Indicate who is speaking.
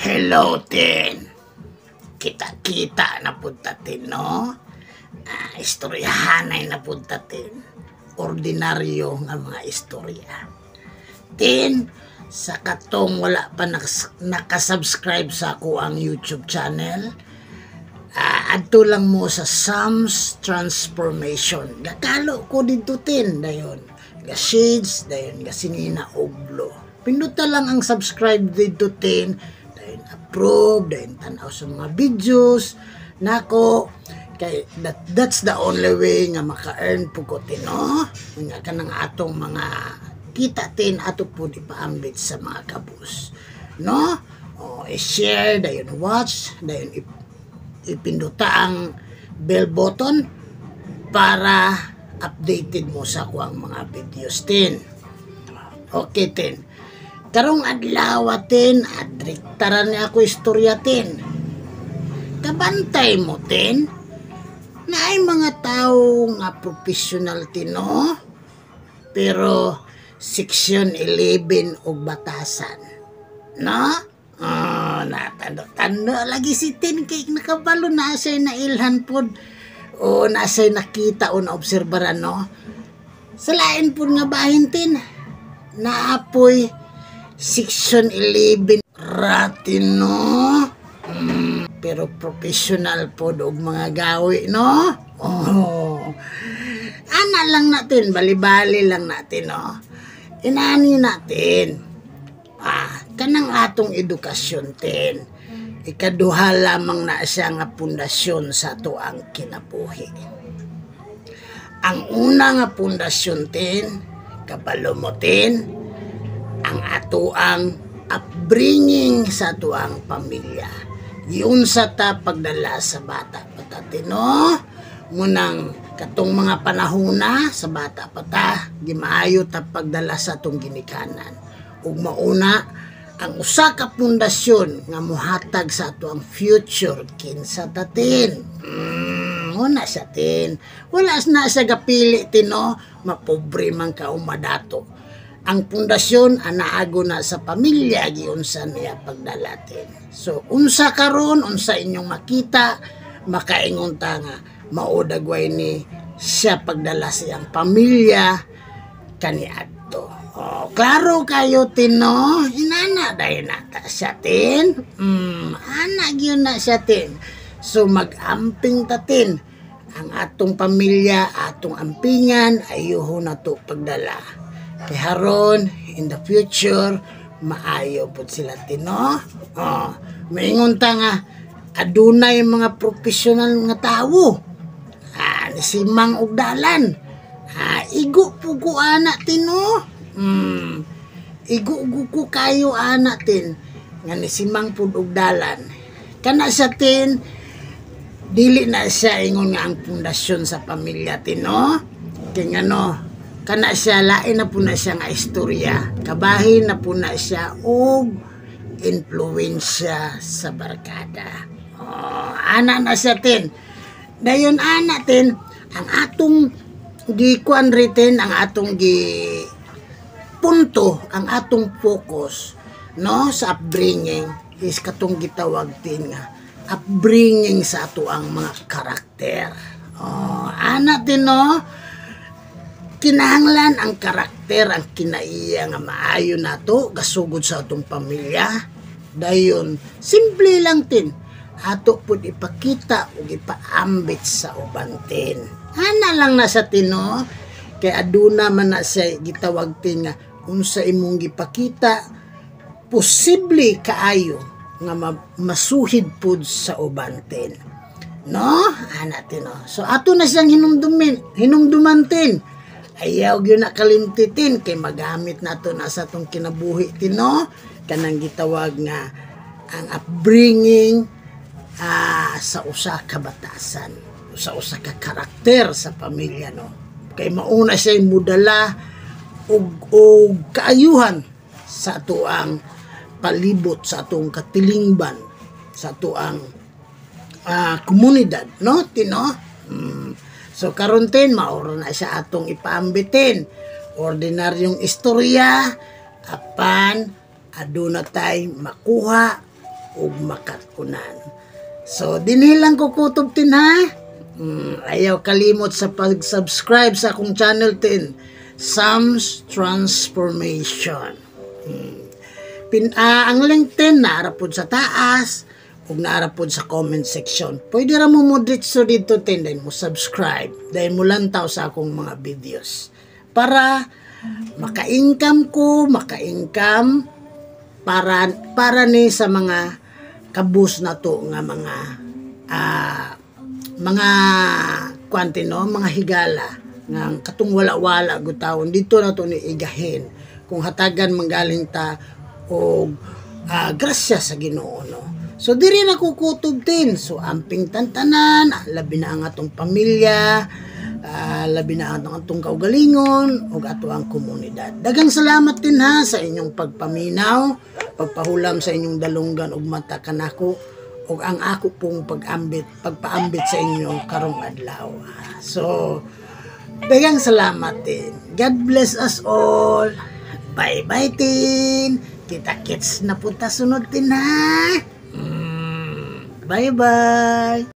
Speaker 1: Hello, Tin. Kita-kita na punta, Tin, no? Ah, istoryahanay na punta, Tin. Ordinaryo nga mga istorya. Tin, sa katong wala pa nakasubscribe sa akoang YouTube channel, adto lang mo sa Sam's Transformation. Gakalo ko dito, Tin, dayon. Ga shades, dayon ga sinina og blue. Pinduta lang ang subscribe dito, Tin, dayon approve, dayon tanaw sa mga videos nako kay that's the only way nga maka-earn po ko, Tin, no? Nga kanang atong mga kita, Tin, ato po ipaambit sa mga kabus, no? O, i-share, dayon watch, dayon ipinduta ang bell button para updated mo sa akoang mga videos, Tin. Okay, Tin. Karong adlaw, Tin, adrektaran ni ako istorya, Tin. Kabantay mo, Tin, naay mga tao nga professional, Tin, no? Pero Section 11 og batasan. No? Oh, natando-tando lagi si Tin kay nakabalo na siya nailhan pod o na siya nakita o naobserbaran, no? Sa lain pod nga bahin, Tin, naapoy Section 11 ratin, no? Pero professional pod og mga gawi, no? Oh. Ana lang natin, bali-bali lang natin, no? Inani natin. Ah, kanang atong edukasyon, Tin. Ikaduha lamang na siya nga pundasyon sa atoang kinabuhi. Ang una nga pundasyon, Tin, kabalo mo, Tin, ang atoang upbringing sa atoang pamilya. Giunsa ta pagdala sa bata pa ta, Tin, no? Munang katong mga panahona sa bata pa ta, gimaayo ta pagdala sa atong ginikanan. Ug mauna ang usa ka pundasyon nga mohatag sa ato ang future, kinsa ta, Tin? Muna siya, Tin. Wala na siya gapili, Tin, no? Mapobre man ka o madato. Ang pundasyon anaago na sa pamilya, giunsa niya pagdala, Tin. So unsa karon, unsa inyong makita, makaingon ta nga mao dagway ni siya pagdala sa iyang pamilya kaniadto. Oh, klaro kayo, Tin, no? Inana dahil nata siya, Tin. Ana gyud na siya, Tin. So mag-amping ta, Tin. Ang atong pamilya, atong ampingan, ayuho na to pagdala. Kay haron, in the future, maayo pud sila, Tin, no? Oh, maingon ta nga, adunay mga professional nga tawo. Ah, ni si Mang og dalan. Ah, igo po ko ana, Tin, no? Igo ko kayo ana, Tin. Nga ni si Mang pud og dalan. Kana sa, Tin, dili na siya ingon nga ang pundasyon sa pamilya, Tin, no? Kay ngano, kana siya lain na po na siya nga istorya. Kabahin na po na siya og influensya sa barkada. Oh, ana na siya, Tin. Dayon ana, Tin, ang atong gi kuan tin, ang atong gi punto, ang atong focus, no, sa upbringing is katong gitawag, Tin, nga upbringing sa ato ang mga karakter. Oh, ana, Tin, no? Kinahanglan ang karakter, ang kinaiya nga maayo nato gasugod sa atong pamilya. Dayon simple lang, Tin, ato pud ipakita ug ipaambit sa uban, Tin. Ana lang na sa, Tin, no? Kay aduna man na sa gitawag, Tin, nga unsa imong gipakita, posible kaayo nga masuhid pud sa uban, Tin, no? Ana, Tin, no? So ato na siyang hinumdumin, hinumduman, Tin. Ayaw gyud na kalimti, Tin, kay magamit nato na sa atong kinabuhi, Tin, no? Kanang gitawag nga ang upbringing sa usa ka batasan, sa usa ka karakter sa pamilya, no? Kay mauna siya mudala og kaayuhan sa atoang palibot, sa atong katilingban, sa atoang komunidad, no, Tin, no? So karon, Tin, maura na siya atong ipaambitin. Ordinaryong istorya apan aduna tay makuha. ug makatunan. So dinhi lang ko kutob, tin, ha. Ayaw kalimot sa pag-subscribe sa akong channel, tin, Sam's Transformation. Ang link, tin, naara pod sa taas ug naara pod sa comment section. Pwede ra mo mo diretso dito, tin, then mo subscribe, then mo lantaw sa akong mga videos para maka-income ko, maka-income para para ni sa mga kabus na to nga mga mga kuan, no, mga higala nga katong wala-wala gutawon dito na to ni igahin kung hatagan manggaling ta og grasya sa Ginoo, no. So diri na ko kutob, tin. So amping tantanan, labi na ang atong pamilya, labi na ang atong kaugalingon ug ato ang komunidad. Daghang salamat din ha sa inyong pagpaminaw, pagpahulam sa inyong dalunggan ug mata kanako ug ang ako pong pag-ambit, pagpaambit sa inyo karong adlaw. So daghang salamat din. God bless us all. Bye-bye, tin. Kita-kits na punta sunod, tin, ha. Bye-bye.